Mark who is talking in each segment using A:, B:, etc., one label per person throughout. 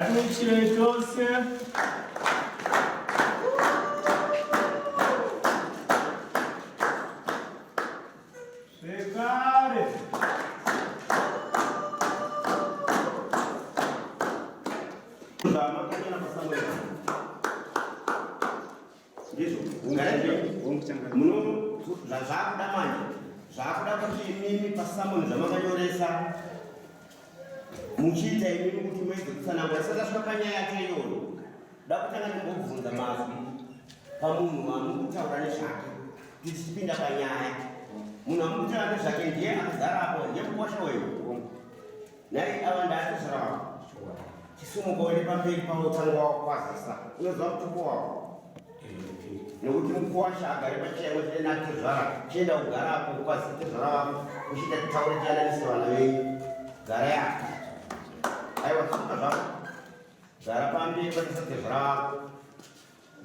A: Ngatiuchire tose. Zvekare.
B: Zvamakanyora pasango Ndizvo. Muno zvazvakuda manje. Zvakuda kuti imimi pasamoni zvamakanyoresa muchiita imimi kuti muedze kutsanangura isati asvika panyaya yacho iyoyo. Da kutanga ndimbobvunza mazwi pamunhu wamukutaura nezvake kuti tichipinda panyaya. Munhu wamukutaura nezvake ndiye akagara apo ndiye mukwasha weyo. Nhai ava ndaatezvara vako. Chisumuka uende pamberi pavo utange wakwazisa. Unoziva mutupo wako. Nekuti mukuwasha agare pachiyango chine natezvara. Chienda kugara apo ukwazise tezvara vako. Uchiita titaure tiyananise vana venyu. Gara yako. Aiwa sumuka zvako. Gara pamberi patezvara vako.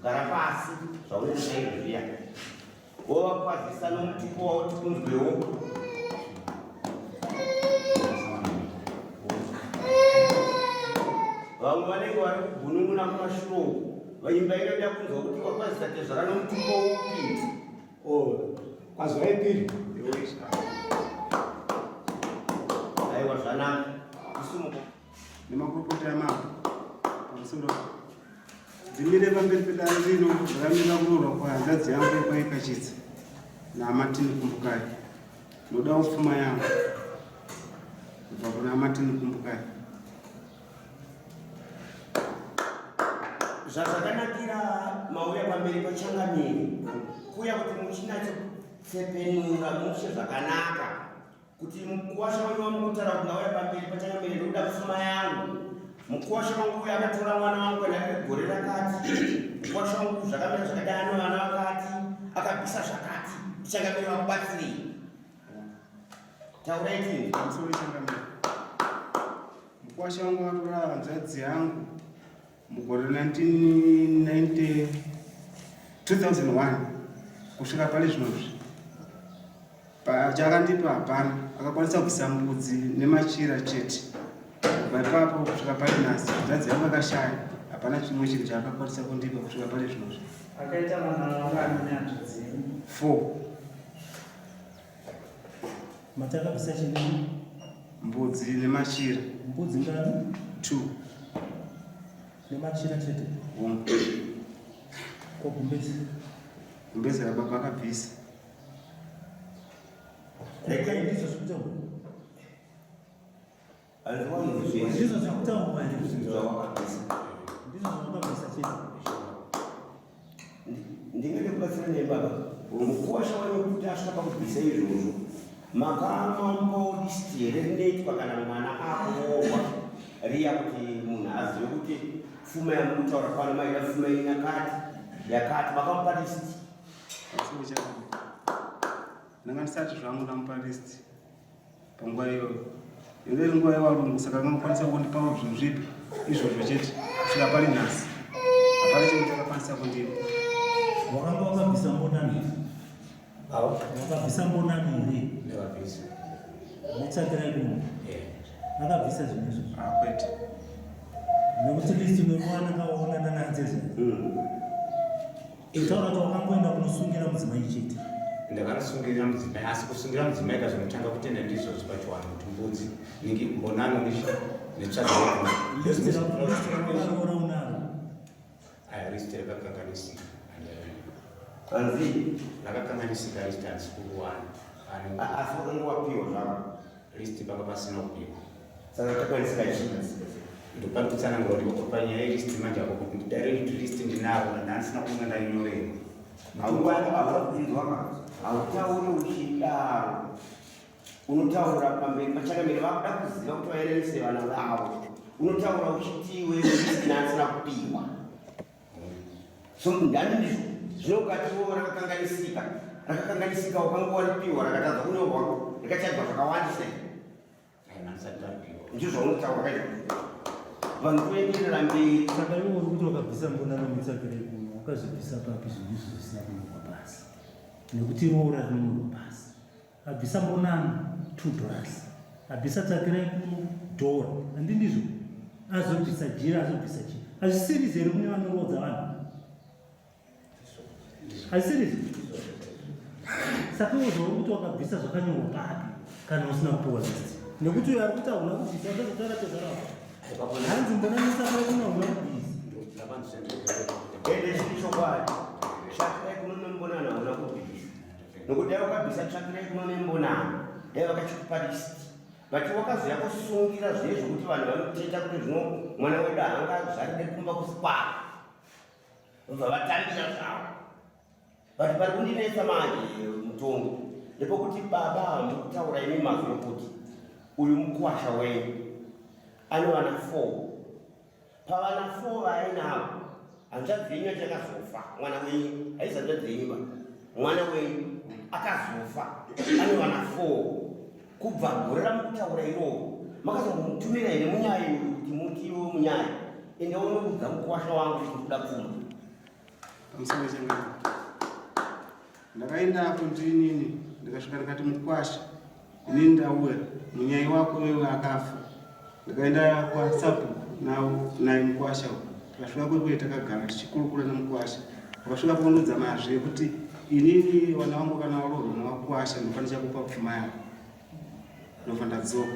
B: Gara pasi zvaunenge chaizvo zviya. Wovakwazisa nomutupo wauti kunzwewo. Vamwe vanenge vari kugunun'una kumashure uku. Imba inoda kunzwa kuti wakwazisa tezvara nomutupo upi.
C: Oh, kwazwai piri.
B: Aiwa zvanaka. Isumuka.
C: Nemakurukota emambo pamusoro ndimire pamberi pedare rino ndakamira kuroorwa kwehanzvadzi yangu yekwaikachidzi naMartin Kumbukai ndodawo pfuma yangu kubva kuna Martin Kumbukai.
B: Zvazvakanakira mauya pamberi pachangamire kuya kuti muchinatsopepenura mushe zvakanaka kuti mukuwasha wenyu wamukutaura kuti ndauya pamberi pachangamire ndokuda pfuma yangu mukuwasha wangu uyo akatora mwana wangu kana riri gore rakati mukuwasha wangu zvakamira zvakadai ano vana vakati akabvisa zvakati tichangamire vakubatsirei taurai tinzi
C: Pamusoro changamire. Mukuwasha wangu akatora hanzvadzi yangu mugore 1990 2001 kusvika pari zvinozvi Chakandipa hapana, akakwanisa kubvisa mbudzi nemachira chete. Kubva ipapo kusvika pari nhasi, hanzvadzi yangu akashaya, hapana chimwe chinhu chaakakwanisa kundipa kusvika pari zvinozvi.
D: Akaita vana vangani nehanzvadzi yenyu?
C: Four.
E: Mati akabvisa chii?
C: Mbudzi nemachira.
E: Mbudzi ngani?
C: Two.
E: Nemachira chete?
C: Hongu.
E: Ko gumbezi?
C: Gumbezi rababa akabvisa.
E: Regai ndizvo zvekutaura. Ndizvo zvekutaura here? Ndizvo zvakabvisa chete.
B: Ndingade kubatsira nei baba? Mukuwasha wenyu kuti asvika pakubvisa izvozvo makamambo list here rinoitwa kana mwana akuroorwa riya kuti munhu azive kuti pfuma yamukutaura pano maida pfuma yakati yakati makamupa list
C: Ndanga ndisati zvangu ndamupa list panguva iyoyo. Yanga iri nguva yevarungu saka angakwanisa kundipawo zvinhu zvipi izvozvo chete kusvika pari nhasi. Hapana chimwe chakakwanisa kundipa.
E: Wakanga wakabvisa mbonani? Wakabvisa mbonani here?
F: Ndakabvisa.
E: Netsvakirai kuno.
F: Eh.
E: Akabvisa zvinhu izvozvo.
C: Ah, kwete.
E: Nekuti list unoriwana kawaonana natsezvo. Taura kuti wakangoenda kunosungira mudzimai chete.
F: Ndakanosungirira mudzimai asi kusungira mudzimai kazvinotanga kutenda ndizvozvo pachiwanhu kuti mbudzi ningi mbonano
E: netsvagaroora unaro.
F: Aya list rakakanganisika.
B: Hanzi
F: rakakanganisika list handisi kuruwana.
B: Asi wakanga wapiwa zvako.
F: List panga pasina kupiwa.
B: Saka takanisika chii?
F: Ndopari kutsanangura kuti panyaya yelist manje apo kuti dare riti list ndinaro ndandisina kunge ndainyorerwa.
B: Hautauri hautauri uchidaro. Unotaura pamberi pachakamira vakuda kuziva kuti vaendanise vana vavo. Unotaura uchiti iwe list ndandisina kupiwa. So ndani ndizvo zvino ukatiwo rakakanganisika rakakanganisika wakanga waripiwa rakatadza kunyorwa rikachagwa zvakawandisa ndizvo zvaunotaura kaizvo vanhu toenderera mberi.
E: Saka iwe uri kuti wakabvisa mbonano mitsvakirei kuno wakazvibvisa papi zvinhu izvi zvisina kunyorwa pasi nekuti roora rinonyorwa pasi abvisa mbonano $2 abvisa tsvakirai kuno dhora handi ndizvo? Azobvisa jira, azobvisa chii? Hazvisirizi here kune vanoroodza vanhu? Hazvisirizi? Saka iwe zvauri kuti wakabvisa zvakanyorwa papi kana usina kupiwa list? Nekuti uyo ari kuti hauna kubvisa ndozvataura tezvara hanzi mbonanisa kuna hauna kubvisa.
B: Ende chiri chokwadi tsvakirai kuno nembonana hauna kubvisa nokuti dai wakabvisa tsvakirai kuno nembonana dai vakachikupa list but wakazoya kusungira zviye zvekuti vanhu vanoteta kuti zvino mwana wedu haangazvarire kumba kusi kwake vobva vatambira zvavo but pari kundinetsa manje mutongo ndepekuti baba hamukutaura imi mazwi ekuti uyu mukwasha wenyu ane vana four Pavana 4 vaainavo hanzvadzi yenyu yacho yakazofa mwana wenyu haisi hanzvadzi yenyu ba mwana wenyu akazofa ane vana 4 kubva gore ramukutaura iroro makazombomutumira here munyaya uyu kuti muti iwe munyaya ende unoudza mukuwasha wangu kuti ndikuda pfuma
C: Pamusoro changana. Ndakaendapo ndinini ndikasvika ndikati mukwasha inini ndauya munyai wako wewe akafa. Ndakaenda kwasabhuku nawo naye mukwasha uyu. Tikasvika kwekwe takagara tichikurukura nemukwasha. Wakasvika pakunudza mazwi ekuti inini wana wangu kana waroorwa newakwasha ndinofanira kupa pfuma yako. Ndobva ndadzoka.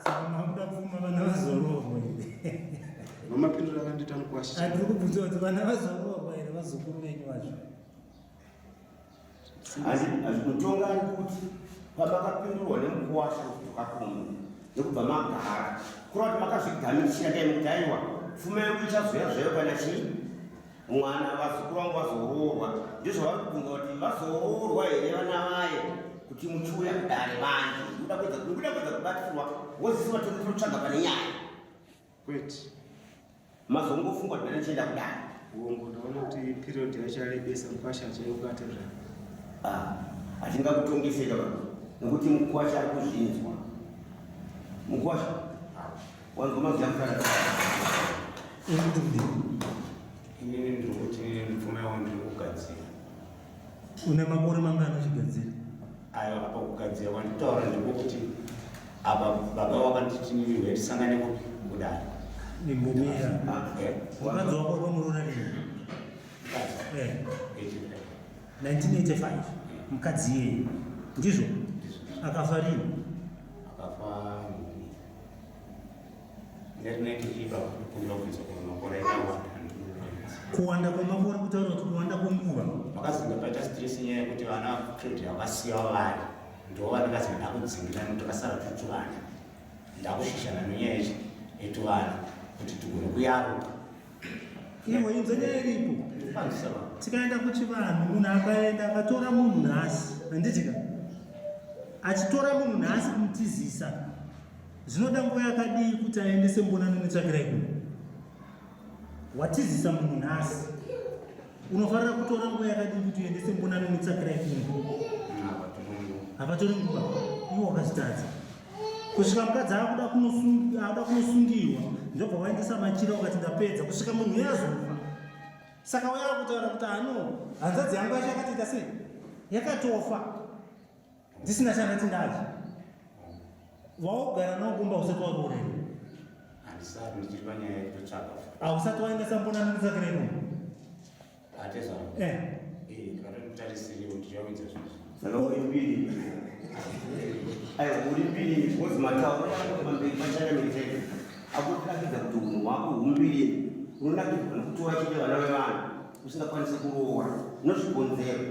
E: Saka makuda pfuma vana vazoroorwa here?
C: Nomapinduro akandiita mukwasha.
E: Andiri kubvunza kuti vana vazoroorwa here vazukuru venyu vacho?
B: Mutonga ari kuti pamakapindurwa nemukuwasha kudzoka kumba nekubva magara kureva kuti makazvigamuchira dai mukuti aiwa pfuma yangu ichazoya zvayo kana chii mwana vazukuru vangu vazoroorwa ndizvo vari kubvunza kuti vazoroorwa here vana vaye kuti muchiuya kudare manje ndikuda kuedza kubatsirwa wozisi vatongi tinotsvaga pane nyaya
C: kwete
B: mazongofunga kuti ndanichienda kudare
C: hongu ndaona kuti period yacho yarebesa mukwasha achaibata zva
B: ah, hatingakutongeseka baba nokuti mukwasha ari kuzvinzwa mukwasha wanzwa mazwi akutaura
E: Uri kuti kudii?
F: Inini ndiri kuti pfuma yangu ndiri kugadzira.
E: Une makore mangani uchigadzira?
F: Ayo apa kugadzira kwanditaura ndikokuti apa baba wakanditi nini tisangane kupi kudare.
E: Imbomira.
F: Eh,
E: Mukadzi wako wakamuroora rini?
F: mukadzi.
E: Eh.
F: 85.
E: 1985 mukadzi iyeye ndizvo akafa rini?
F: Akafa
E: Kuwanda kwemakore kutaura kuti kuwanda kwenguva.
F: Makazinga paita stress nyaya yekuti vana credit vakasiya vari ndo vandakazinga ndakudzingira nekuti vakasara tutuvana ndakushishana nenyaya yechi yetuvana kuti tigone kuyaruka.
E: Iwe inzwa nyaya iripo. Tikaenda kuchivanhu munhu akaenda akatora munhu nhasi handiti ka achitora munhu nhasi kumutizisa Zvinoda nguva yakadii kuti aendese mbonano netsvakirai kuno? Watizisa munhu nhasi. Unofanira kutora nguva yakadii kuti uendese mbonano netsvakirai kuno? Hapatori nguva. Iwe wakazvitadza. Kusvika mukadzi akuda kunosungirwa ndobva waendesa machira ukati ndapedza kusvika munhu uye azofa. Saka uya akutaura kuti ano hanzvadzi yangu yacho yakatoita sei? Yakatofa. Ndisina chandati ndadya. Waugara nawo kumba usati waroora here?
F: Handisati ndichiri panyaya yekutotsvaga.
E: Hausati waendesa mbona nekutsvakira imomo?
F: Atezvaro.
E: Eh.
F: Eh, ndakatotarisiriwo ndichawidza zvinhu.
B: Saka uri mbiri. Aiwa uri mbiri because matauro yako pamberi pachanyamirisa akuratidza kuti unhu hwako humbiri unonakidzwa nekutora chete vana vevanhu usingakwanisi kuroora nozvikonzero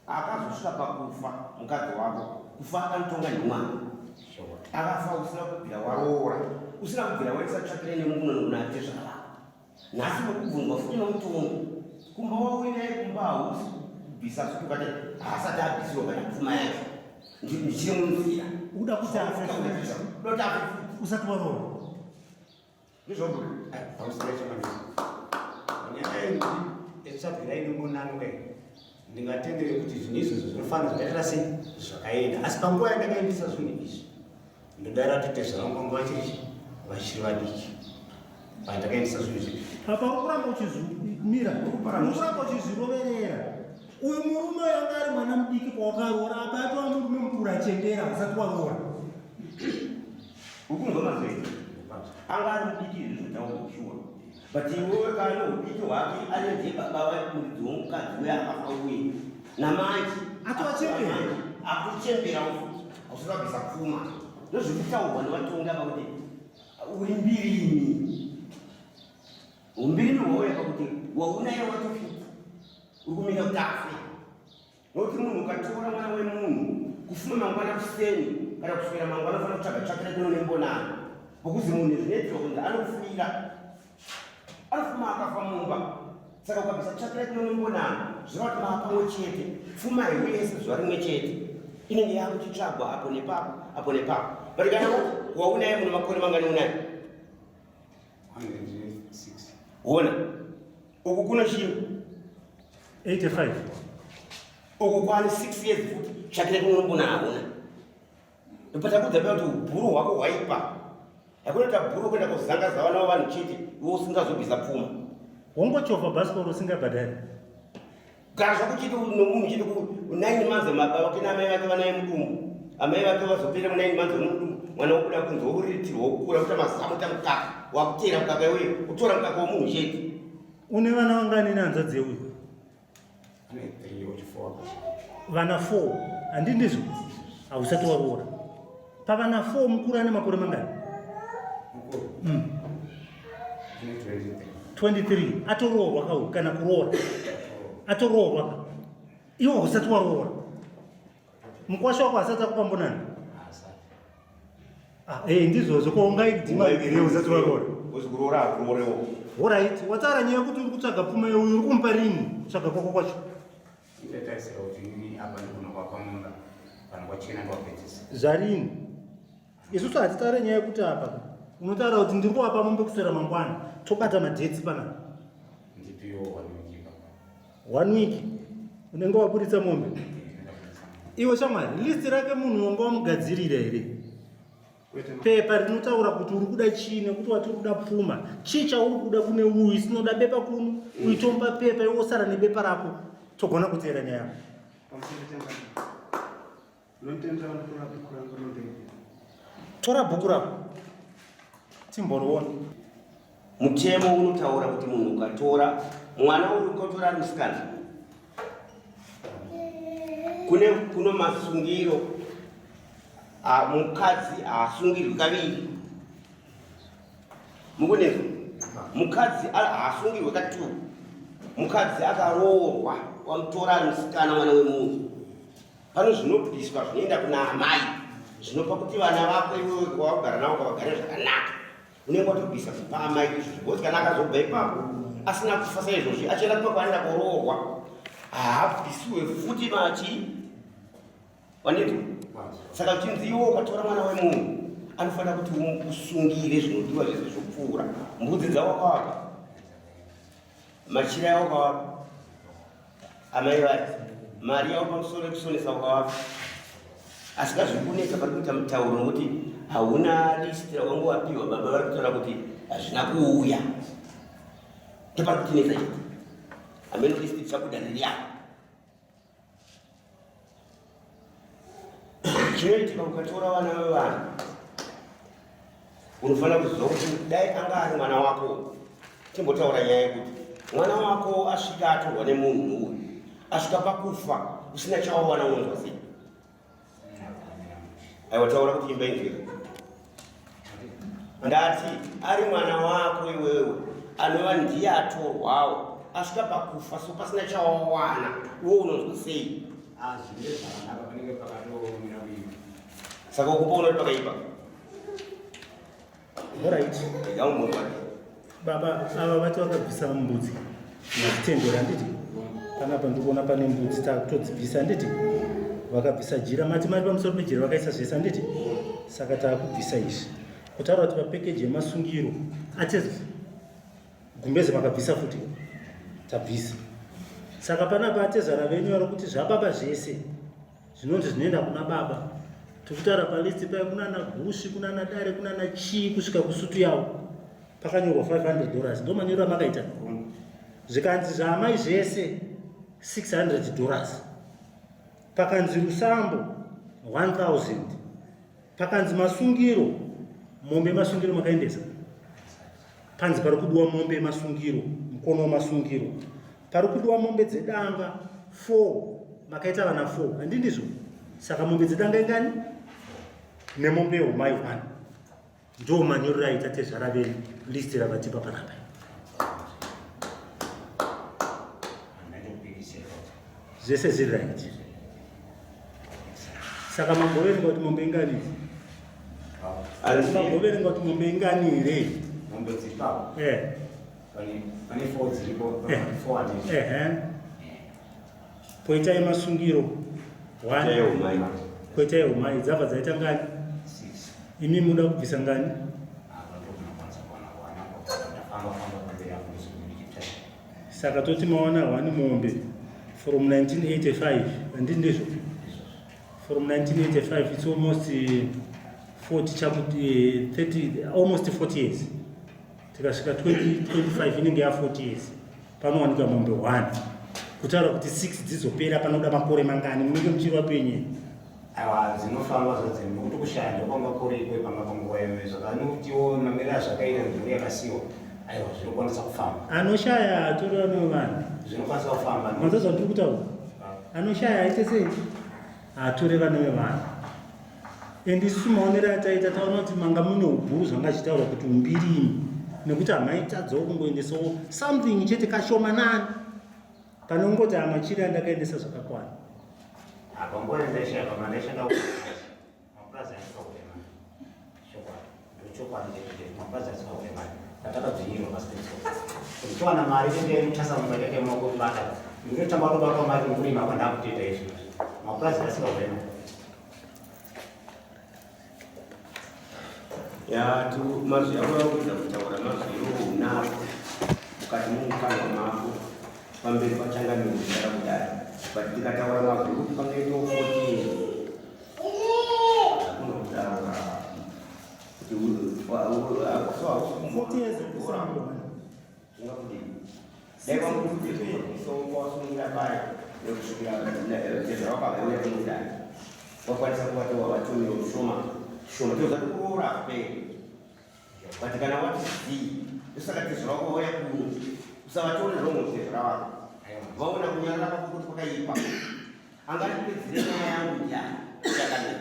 B: Akazosvika pakufa mukadzi wako kufa anotonga nemwana akafa usina kubvira waroora usina kubvira waisa tsvakire nemukuno nekunate zvakanaka nhasi mukubvunzwa futi nomutongo kumba wauinaye kumba hausi kubvisa futi ukati haasati abvisirwa kana pfuma yacho ndichiri munzira
E: uda kuti afe
B: uda kuti afe futi
E: usati waroora
F: Ndingatendere kuti zvinhu izvozvo zvinofanira zvakaita sei zvakaenda asi panguva yandakaendesa zvinhu izvi ndodaira tete zvangu vanga vachiri vachiri vadiki pandakaendesa zvinhu izvi
E: apa uri kuramba uchizvimira uri kuramba uchizviroverera uyu murume uyu anga ari mwana mudiki pawakaroora apa atova murume mukuru achembera usati waroora.
B: Ukunzwa mazwi anga ari mudiki zvinotaurwa shuwa but iwewe kana udiki hwake anenge baba vamuridzi womukadzi uye akafa uye namanje
E: Atoachembera.
B: akuchembera usati wabvisa pfuma ndozvekutaurwa nevatongi ava kuti uri mbirimi umbirimi hwauya pakuti waunaye watofuta uri kumira kuti afe Nokuti munhu ukatora mwana wemunhu kufuma mangwana kuseni kana kuswera mangwana ufanira kutsvaga tsvakira kuno nembonano bokuzi munhu zvinoitirwa kunzi anofira anofuma akafa mumba saka ukabvisa tsvakira kuno nembonano zvireva kuti maa pamwe chete pfuma iwe yese zuva rimwe chete inenge yakuchitsvagwa apo nepapo apo nepapo but kana waunaye muno makore mangani unaye Hona. Uku kuno chii?
E: 85.
B: Uku kwani 6 years futi. Chakire kunombona hauna. Ndopata kudza paya kuti ubhuru hwako hwaipa. Hakuna kuti bhuru kuenda kuzanga zava navo vanhu chete iwe usingazobvisa pfuma.
E: Wongochovha bhasikoro usingabhadhari.
B: Gara zvako chete nomunhu chete ku 9 months baba vake naamai vake vanaye mudumbu. Amai vake vazopera mu 9 months mudumbu. Mwana wokuda kunzi woritirwa wokura kuita mazamu kuita mukaka. Wakutera mukaka iwe kutora mukaka womunhu chete.
E: Une vana vangani nehanzvadzi yeuyu?
F: Ane 3 or 4.
E: Vana 4. Handi ndizvo? Hausati waroora. Pavana 4 mukuru ane makore mangani?
F: Mukuru.
E: 23 atoroorwa ka uyu kana kuroora atoroorwa ka iwe usati waroora mukwasha wako asati akupa mbonani ah, eh, ndizvozvo ko ungaidima here usati waroora
B: kuroora akurorewo
E: orit wataura nyaya yekuti uri kutsvaga pfuma yeuyu uri kumupa rini kutsvaga kwako kwacho Zvarini? Isusu hatitaure nyaya yekuti apa unotaura kuti ndiri kuvapa mombe kuswera mangwana tobata madheti panapa. One week unenge waburitsa mombe. Iwe shamwari, list rake munhu wanga wamugadzirira here? Pepa rinotaura kuti uri kuda chii nekuti wati uri kuda pfuma. Chii chauri kuda kune uyu isinoda bepa kuno, uyu tomupa pepa iwe wosara nebepa rako. Togona kuteera nyaya yako. Tora bhuku rako timboriona.
B: Mutemo unotaura kuti munhu ukatora mwana uyu ukatora ari musikana kune kuno masungiro mukadzi haasungirwi kaviri mukunezvo mukadzi haasungirwe katu mukadzi akaroorwa wamutora ari musikana mwana wemunhu Pane zvinobviswa zvinoenda kuna amai zvinopa kuti vana vako iwewe wagara navo ukavagara zvakanaka unenge watobvisa kupa amai izvozvo because kana akazobva ipapo asina kufa saizvozvi achienda kupa kwaanoenda koroorwa haabvisiwe futi machi wandinzwa saka uchinzi iwe ukatora mwana wemunhu anofanira kuti usungire zvinodiwa zvese zvopfuura mbudzi dzawakawapa Machira yavo ukawapa amai vati mari yavo pamusoro yekusonesa ukawapa asi kazviri kunetsa pari kuita mutauro nokuti hauna list rawanga wapiwa baba vari kutaura kuti hazvina kuuya ndopari kutinetsa chete hameno list tichabuda riri yako Chinoitika ukatora vana vevanhu unofanira kuziva kuti dai anga ari mwana wako timbotaura nyaya yekuti mwana wako asvika atorwa nemunhu uyu asvika pakufa usina chawawana unonzwa sei aiwa taura kuti imba inzwika Ndati ari mwana wako iwewe anova ndiye atorwawo asvika pakufa so pasina chawawana iwe unonzwa sei?
F: Ah, zvine zvakanaka panenge pakatomira kuipa.
B: Saka ukupa unoti pakaipa?
E: Alright.
B: Rega umbonzwa.
E: Baba ava vati vakabvisa mbudzi mazitendera handiti? Panapa ndikuona pane mbudzi takutodzibvisa handiti? Vakabvisa jira mati mari pamusoro pejira vakaisa zvese handiti? Saka taakubvisa izvi. Kutaura kuti papekeji yemasungiro ati gumbeze makabvisa futi tabvisa. Saka panapa atezvara venyu vari kuti zvababa zvese zvinonzi zvinoenda kuna baba tikutaura palist paye kunana gushi kunana dare kunana chii kusvika kusutu yavo pakanyorwa 500 dollars ndo manyoro amakaita zvikanzi zvaamai zvese 600 dollars pakanzi rusambo 1000 pakanzi masungiro Mombe yemasungiro makaendesa? Panzi pari kudiwa mombe yemasungiro, mukono wemasungiro. Pari kudiwa mombe dzedanga 4, makaita vana 4, handi ndizvo? Saka mombe dzedanga ingani? Nemombe yehumai 1. Ndiwo manyorero aita tezvara vedu list ravatipa panapa. Zvese zviri right. Saka mamboverenga kuti mombe ingani idzi? Mamboverenga kuti mombe ingani here?
F: Mombe dziripapo.
E: Eh.
F: Pane 4 dziripo, 4 handizvo.
E: Eh. Poita yemasungiro 1. Poita yehumai dzabva dzaita ngani?
F: 6.
E: Imi muda kubvisa ngani? Saka toti mawana 1 mombe from 1985 handiti ndizvo? From 1985 it's almost 40 chakuti 30 almost 40 years. Tikasvika 2025 inenge ya 40 years. Panowanika mombe 1. Kutaura kuti 6 dzizopera panoda makore mangani munenge muchirwa penye?
F: Aiwa dzinofamba zvadzo nekuti kushaya ndokwanga kuriko ipanga panguva iyoyo zvakanutiwo mamiriro azvakaita nzvimbo yakasiwa aiwa zvinokwanisa kufamba.
E: Anoshaya atori vamwe vanhu.
F: Zvinokwanisa kufamba.
E: Manzwa zvandiri kutaura? Anoshaya aite sei? Atore vana vevanhu. And isusu maonero ataita taona kuti manga mune ubhuru zvanga achitaura kuti umbiri imi nekuti hamaitadzawo kungoendesawo something chete kashomanani pane kungoti amachiri andakaendesa zvakakwana.
F: Apa nguva yandaishaya pamwe ndaishanda mapurazi andikaurema chokwadi ndochokwadi chete mapurazi andikaurema ndatakadzvinyirwa pasi petsoka kuti towana mari tende mutasa mumba chake maoko kubata ndinotamba kutobatwa mari nekurima kwandakutoita izvozvi mapurazi asikaurema.
B: Ya, tu mazwi ako akuedza kutaura mazwi iwo unako mukati momukanwa mako pamberi pachangamire kudara kudai but tikataura mazwi ekuti pangaitawo 14 years hakuna kutaura kuti
E: 40 years kusangwa
B: ungakudii dai wamukuisowasungira paya nekusvikira tezvara wakauya kumudai wakwanisa kuvati wavatumira ushoma shoma tozati kuroora kuperi but kana wati zii ndosaka tezvara wako wauya kuno usavatore wrong tezvara wako vaona kunyarara kwako kuti kwakaipa angatipedzire nyaya yangu ndiani chakanaka.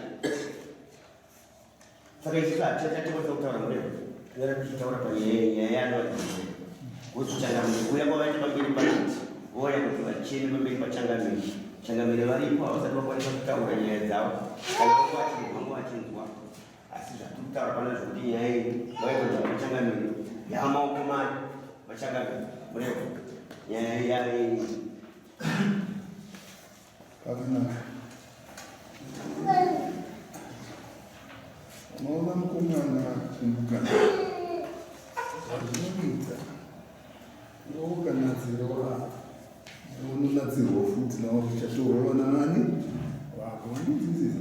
B: Saka isusu hatichatikwanisa kutaura mureva tinenge tichitaura panyaya yaanovadzidzira wozvichangamire kuuya kwavaita pamberi panati vouya kuti vachene pamberi pachangamire changamire varipo havasati vakwanisa kutaura nyaya dzavo kana vanga vachinzwa vanga vachinzwa asi zvatiri kutaura pano zvekuti nyaya iyi vaikodza pachangamire yamaoko mani vachangamire mureva nyaya yavenyu
A: Pakanaka. Unoona mukomana kumbukana zvinoita iwe ukanatsirwa unonatsirwa futi nawo uchatorwa vana vani vako vandidzidzisa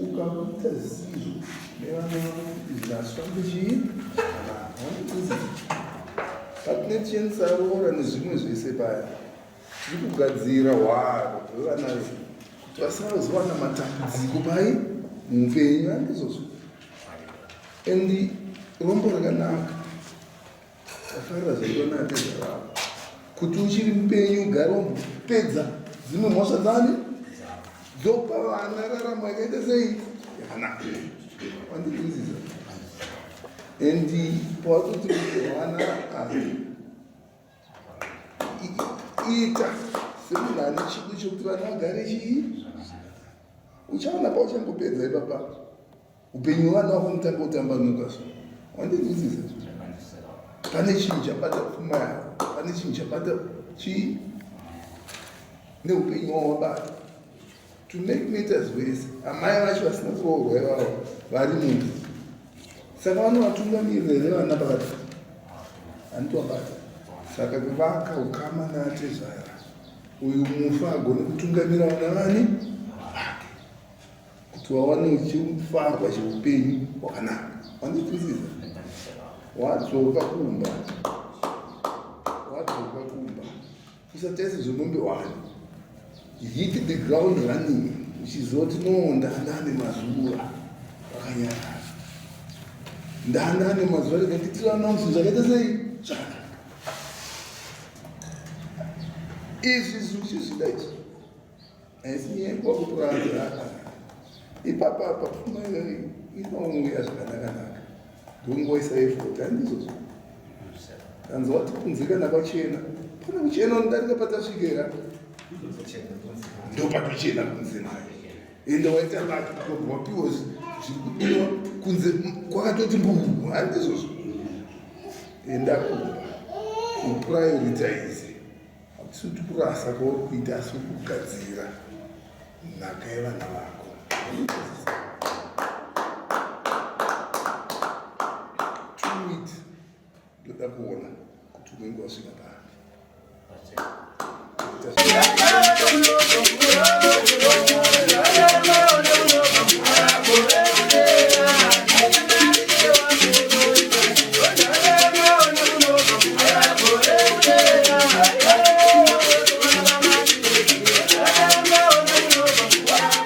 A: ukakuita zvisizvo nevana vako futi zvinasvambe chii vandidzidzisa patinetiendesa roora nezvimwe zvese paya Tiri kugadzira hwaro hwevana vedu kuti vasazowana matambudziko pai muupenyu handizvozvo and rombo rakanaka tafarira zvaitwa naatezvaravo kuti uchiri mupenyu ugare wambopedza dzimwe mhosva dzani dzopa vana raramo yakaita sei yakanaka wandinzwisisa and pawatoti vana Ita semunhu ane chido chekuti vana vagare chii uchaona pauchangopedza ipapa upenyu hwevana vako unotanga kutambanuka so wandinzwisisa pane chinhu chabata pfuma yako pane chinhu chabata chii neupenyu hwavo wabata to make matters worse amai vacho vasina kuroorwa ivavo vari mumba saka vanovatungamirira here vana pakati handitovabata saka kuvaka ukama naatezvara uyu mufa agone kutungamira vana vani vake kuti vawane chifarwa cheupenyu hwakanaka wandinzwisisa wadzoka kumba wadzoka kumba Usatarise zvemombe one. Hit the ground running uchiziva kuti no ndandane mazuva wakanyarara. Ndanga nemazuva rega nditira announce zvakaita sei zvakanaka. Izvi zvichizvida izvi haisi nyaya yekuva kutoranza ipapa apa pfuma iyoyi inouya zvakanakanaka ndongoisa effort handizvozvo tanzwa kuti kunze kana kwachena pane kuchena unodarika patasvikera ndopatochena kunze nayo ende waita laki ukabva wapiwa zviri kudiwa kunze kwakatoti mbuu handizvozvo enda kumba uprioritize hakusi kuti kurasa kwauri kuita asi uri kugadzira nhaka yevana vako. Two weeks ndoda kuona kuti unenge wasvika papi.